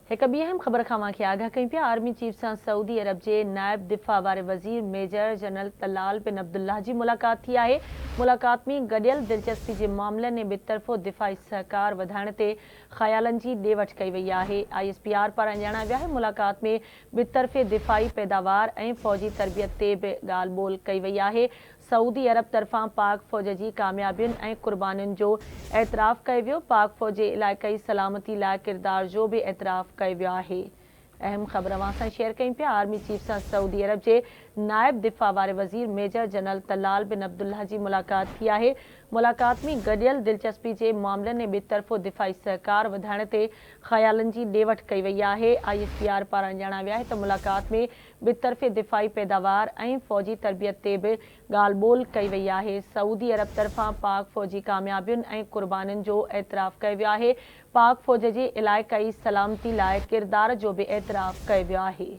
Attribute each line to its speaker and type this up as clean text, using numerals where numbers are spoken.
Speaker 1: هڪ ٻي اهم خبر کان اوهان کي آگاهه ڪيون پيا، آرمي چيف سان سعودي عرب جي نائب دفاع واري وزير ميجر جنرل طلال بن عبدالله جي ملاقات ٿي آهي، ملاقات ۾ گڏيل دلچسپي جي معاملن ۽ ٻطرفو دفاعي سهڪار وڌائڻ تي خيالن جي ڏي وٺ ڪئي وئي آهي. I S P R پاران ڄاڻايو ويو آهي ملاقات ۾ ٻطرفي دفاعي پيداوار ۽ فوجي تربيت تي به ڳالهه ٻولهه ڪئي وئي آهي، سعودي عرب طرفان پاڪ فوج جي ڪاميابين ۽ قربانين جو اعتراف ڪيو ويو، پاڪ فوج جي علائقائي سلامتي لاء ڪردار جو به اعتراف ڪيو ويو آهي. اهم خبر اوهان سان شيئر ڪيون پيا، آرمي چيف سان سعودي عرب جي نائب دفاع واري وزير ميجر جنرل طلال بن عبدالله جي ملاقات ٿي آهي، ملاقات ۾ گڏيل دلچسپي جي معاملن ۽ ٻطرفو دفاعي سهڪار وڌائڻ تي خيالن جي ڏي وٺ ڪئي وئي آهي، I S P R پاران ڄاڻايو ويو آهي ته ملاقات ۾ ٻطرفي دفاعي پيداوار ۽ فوجي تربيت تي به ڳالهه ٻولهه ڪئي وئي آهي، سعودي عرب طرفان پاڪ فوجي ڪاميابين ۽ قربانين جو اعتراف ڪيو ويو آهي، پاڪ فوج جي علائقائي سلامتي لاء ڪردار جو به اعتراف ڪيو ويو آهي.